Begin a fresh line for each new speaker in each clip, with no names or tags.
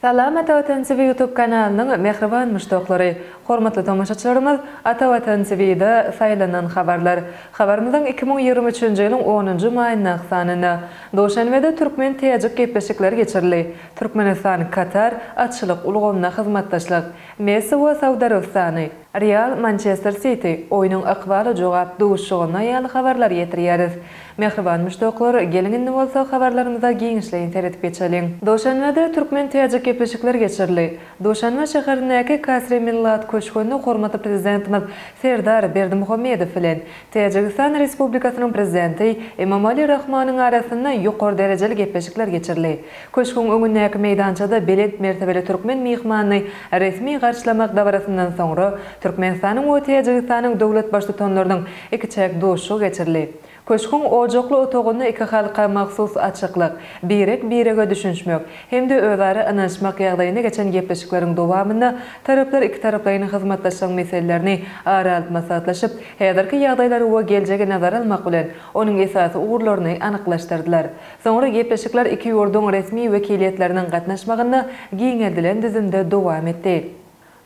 Salam Ata Watan TV YouTube kanalynyň mähriban muşdaklary! Hormatly tomaşaçylarymyz Ata Watan TV-de saýlanan habarlar. Habarymyzyň 2023-nji ýylyň onunjy maýyndaky sanynda Duşenbede türkmen-täjik gepleşikleri geçirildi. Türkmenistan, Katar atçylyk ulgamynda hyzmatdaşlyk. Messi we Saud Arabystany. Real, Mançester Siti, oýnuň ykbaly jogap duşuşygynda ýaly habarlary ýetirýäris. Mähriban muşdaklar, geliň indi bolsa habarlarymyza giňişleýin seredip geçeliň. Duşenbede türkmen-täjik gepleşikleri geçirildi. Duşenbe şäherindäki Kasri Millat köşgünde hormatly Prezidentimiz Serdar Berdimuhamedow bilen Täjigistan Respublikasynyň Prezidenti Emomali Rahmonyň arasynda ýokary derejeli gepleşikler geçirildi. Köşgüň öňündäki meýdançada belent mertebeli türkmen myhmanyny resmi garşylamak dabarasyndan soňra, Türkmenistanyň we Täjigistanyň döwlet Baştutanlarynyň ikiçäk duşuşygy geçirildi. Köşgüň ojakly otagynda iki halka mahsus açyklyk, birek-birege düşünişmek hem-de özara ynanyşmak ýagdaýynda geçen gepleşikleriň dowamynda taraplar ikitaraplaýyn hyzmatdaşlygyň meselelerini ara alyp maslahatlaşyp, häzirki ýagdaýlary we geljegi nazara almak bilen, onuň esasy ugurlaryny anyklaşdyrdylar. Soňra gepleşikler iki ýurduň resmi wekiliýetleriniň gatnaşmagynda giňeldilen düzümde dowam etdi.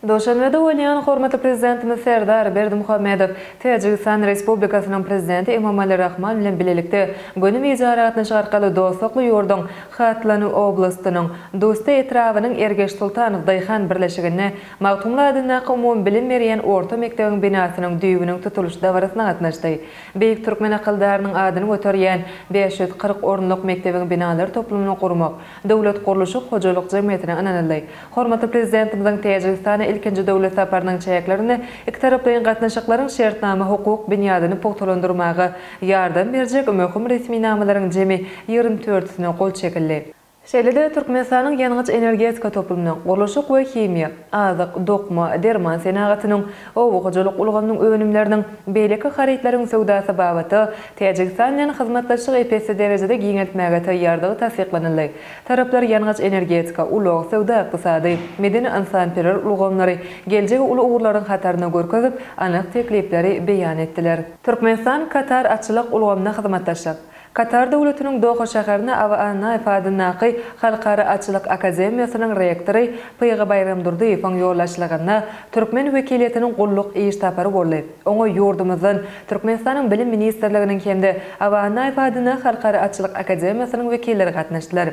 Duşenbede bolýan hormatly Prezidentimiz Serdar Berdimuhamedow Täjigistan Respublikasynyň Prezidenti Emomali Rahman bilen bilelikde göni wideoaragatnaşyk arkaly dostlukly ýurduň Hatlany oblastynyň Dusti etrabynyň Ergeş Sultanow daýhan birleşiginde Magtymguly adyndaky umumybilim berýän orta mekdebiň binasynyň düýbüniň tutulyş dabarasyna gatnaşdy. Beýik türkmen akyldarynyň adyny göterýän 540 orunlyk mekdebiň binalar toplumyny gurmak Döwlet gurluşyk hojalyk jemgyýetine ynanyldy. Hormatly Prezidentimiziň Täjigistana ilkinji döwlet saparynyň çäklerinde ikitaraplaýyn gatnaşyklaryň şertnama-hukuk binýadyny pugtalandyrmaga ýardam berjek möhüm resminamalaryň jemi 24 dördüsine gol çekildi. Şeýle-de Türkmenistanyň ýangyç-energetika toplumynyň, gurluşyk we himiýa, azyk, dokma, derman senagatynyň, oba hojalyk ulgamynyň önümleriniň, beýleki harytlaryň söwdasy babatda Täjigistan bilen hyzmatdaşlygy ep-esli derejede giňeltmäge taýýardygy tassyklanyldy. Taraplar ýangyç-energetika, ulag, söwda-ykdysady, medeni-ynsanperwer ulgamlary geljegi uly ugurlaryň hatarynda görkezip, anyk teklipleri beýan etdiler. Türkmenistan, Katar atçylyk ulgamynda hyzmatdaşlyk. Katar Döwletiniň Doha şäherinde Aba Annaýew adyndaky Halkara atçylyk akademiýasynyň rektory Pygy Baýramdurdyýewiň ýolbaşçylygynda türkmen wekiliýetiniň gulluk iş sapary boldy. Oňa ýurdumyzdan Türkmenistanyň Bilim ministrliginiň hem-de Aba Annaýew adyndaky Halkara atçylyk akademiýasynyň wekilleri gatnaşdylar.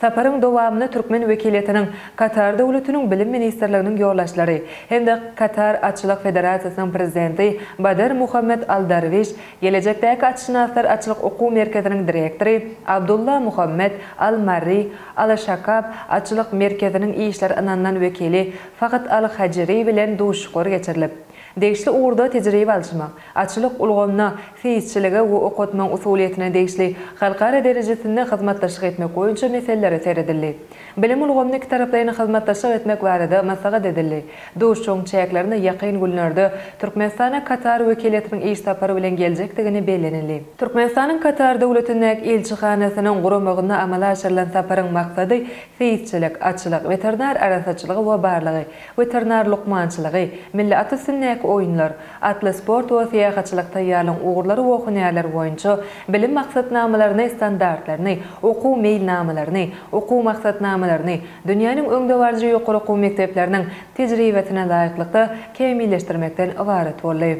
Saparyň dowamynda türkmen wekiliýetiniň Katar Döwletiniň Bilim ministrliginiň ýolbaşçylary hem-de Katar atçylyk federasiýasynyň prezidenti Bader Muhammed Al-Darwiş Gelejekdäki atşynaslar atçylyk okuw merkeziniň direktory Abdulla Muhammed Al-Marri, Al-Şakab atçylyk merkeziniň işleri ynanylan wekili Fahd Al-Hajiri bilen duşuşyklar geçirilip, degişli ugurda tejribe alyşmak, atçylyk ulgamyna, seýisçilige we okatmagyň usulyýetine degişli halkara derejesinde hyzmatdaşlyk etmek boýunça meselelere seredildi. Bilim ulgamynda ikitaraplaýyn hyzmatdaşlyk etmek barada maslahat edildi. Duşuşygyň çäklerinde ýakyn günlerde Türkmenistana Katar wekiliýetiniň iş sapary bilen geljekdigini bellenildi. Türkmenistanyň Katar Döwletindäki ilçihanasynyň guramagynda amala aşyrylan saparyň maksady seýisçilik, atçylyk, weterinar arassaçylygy we barlagy, weterinar lukmançylygy, milli at üstündäki oýunlar, atly sport we syýahatçylyk taýýarlygyň ugurlary we hünärleri boýunça bilim maksatnamalaryny, standartlaryny, okuw meýilnamalaryny, okuw maksatnamalaryny dünýäniň öňdebaryjy ýokary okuw mekdepleriniň tejribesine laýyklykda kämilleşdirmekden ybarat boldy.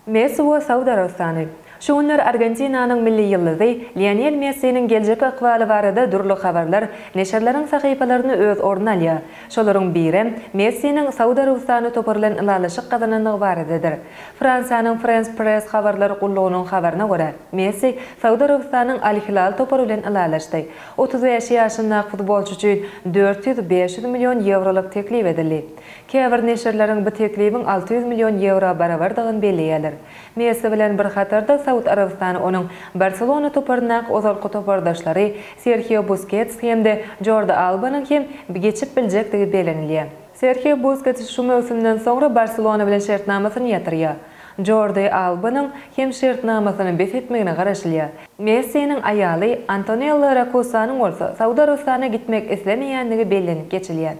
Messi we Saud Arabystany. Şu günler Argentinanyň milli ýyldyzy Lionel Messiniň geljekki ykbaly barada dürli habarlar neşirleriň sahypalarynda öz ornuny alýar. Şolaryň birem Messiniň Saud Arabystany topary bilen ylalaşyk gazanandygy baradadyr. Fransiýanyň France Press habarlar gullugynyň habaryna görä, Messi Saud Arabystanyň Al-Hilal topary bilen ylalaşdy. 35 ýaşyndaky futbolçy üçin 400-500 million ýewrolyk teklip edildi. Käbir neşirleriň bu teklibiň 600 million ýewro barabardygyny belleýärler. Messi bilen bir hatarda Saud Arabystany onuň Barselona toparyndaky ozalky topardaşlary Serhio Buskets hem-de Jordi Albanyň hem geçip biljekdigi bellenilýär. Serhio Buskets şu möwsümden soňra Barselona bilen şertnamasyny ýatyrýar. Jordi Albanyň hem şertnamasyny bes etmegine garaşylýar. Messiniň aýaly Antonella Rakusanyň bolsa Saud Arabystanyna gitmek islemeýändigi bellenip geçilýär.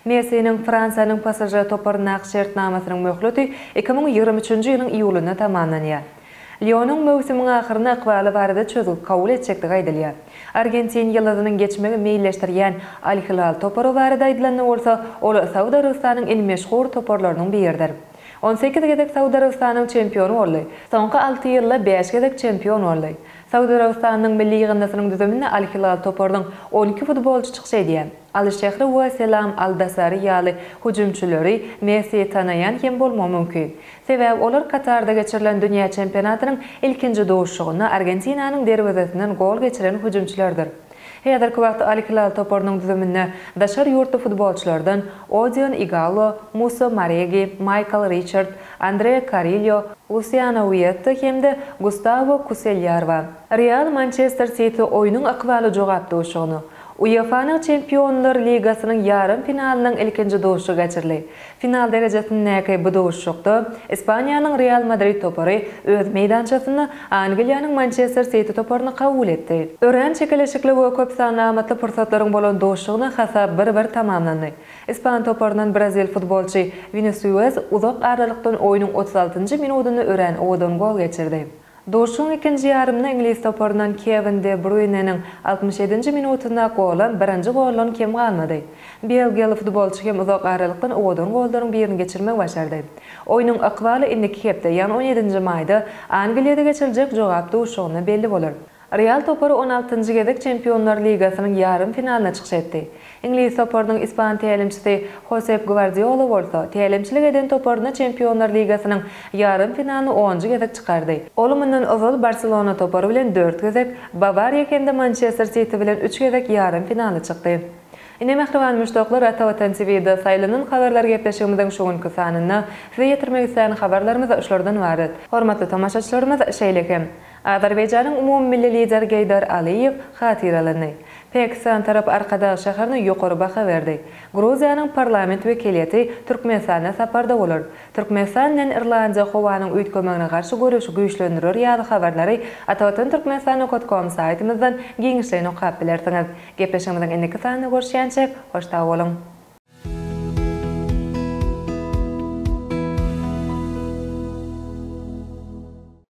Messiniň Fransiýanyň PSŽ toparyndaky şertnamasynyň möhleti 2023-nji ýylyň iýulynda tamamlanýar. Lionyň möwsümiň ahyrynda ykbaly barada çözgüt kabul etjekdigi aýdylýar. Argentin ýyldyzynyň geçmegi meýilleşdirýän Al-Hilal topary barada aýdylanda bolsa, ol Saud Arabystanyň iň meşhur toparlarynyň biridir. 18 gezek Saud Arabystanyň çempiony boldy. Soňky alty ýylda bäş gezek çempion boldy. Saud Arabystanynyň milli ýygyndysynyň düzüminde Al-Hilal toparynyň 12 futbolçy çykyş edýär. Al-Şehri we Selam Al-Dasari ýaly hüjümçileri Messi tanaýan hem bolmagy mümkin. Sebäbi olar Katarda geçirilen dünýä çempionatynyň ilkinji duşuşygynda Argentinanyň derwezesinden gol geçiren hüjümçilerdir. Häzirki wagtda Al-Hilal toparynyň düzüminde daşary ýurtly futbolçylardan Odion Igallo, Musa Maregi, Maýkl Riçard, Andrea Karilýo, Lusiano Wietto hem-de Gustawo Kuselýar bar. Real Mançester Siti oýnuň ykbaly jogap duşuşygyny UEFA-nyň Çempionlar ligasynyň ýarym finalynyň ilkinji duşuşygy geçirildi. Final derejesindäki bu duşuşykda Ispaniýanyň Real Madrid topary öz meýdançasynda Angliýanyň Mançester Siti toparyny kabul etdi. Örän çekeleşikli we köp sanly amatly pursatlaryň bolan duşuşygynda hasap bir-bir tamamlandy. Ispan toparyndan brazil futbolçy Winisius uzak aralykdan oýnuň 36-njy minudynda örän owadan gol geçirdi. Duşuşygyň ikinji ýarymynda iňlis toparyndan Kewin De Bruýneniň 67-nji minutynda golam birinji goldan kem galmady. Belgiýaly futbolçy hem uzak aralykdan owadan gollaryň birini geçirmegi başardy. Oýnuň ykbaly indiki hepde, ýagny 17-nji maýda Angliýada geçiriljek jogap duşuşygynda belli bolar. Real topary on altynjy gezek Çempionlar ligasynyň ýarym finalyna çykyş etdi. Iňlis toparynyň ispan tälimçisi Hosep Gwardiola bolsa, tälimçilik eden toparyny Çempionlar ligasynyň ýarym finalyna onunjy gezek çykardy. Ol mundan ozal Barselona topary bilen dört gezek, Bawariýa hem-de Mançester Siti bilen üç gezek ýarym finala çykdy. Ine mähriban muşdaklar Ata Watan TV-de saýlanan habarlar gepleşigimiziň şu günki sanynda size ýetirmek islän habarlarymyz şulardan ybarat. Hormatly tomaşaçylarymyz şeýle hem Azerbaýjanyň umumymilli lideri Geýdar Aliýew hatyralandy. Pakistan tarapy Arkadag şäherine ýokary baha berdi. Gruziýanyň parlament wekiliýeti Türkmenistanda saparda bolar. Türkmenistan bilen Irlandiýa howanyň üýtgemegine garşy göreşi güýçlendirer ýaly habarlary Atavatan Türkmenistan nokat kom saýtymyzdan giňişleýin okap bilersiňiz. Gepleşigimiziň indiki sanynda görüşýänçäk, hoş sag boluň!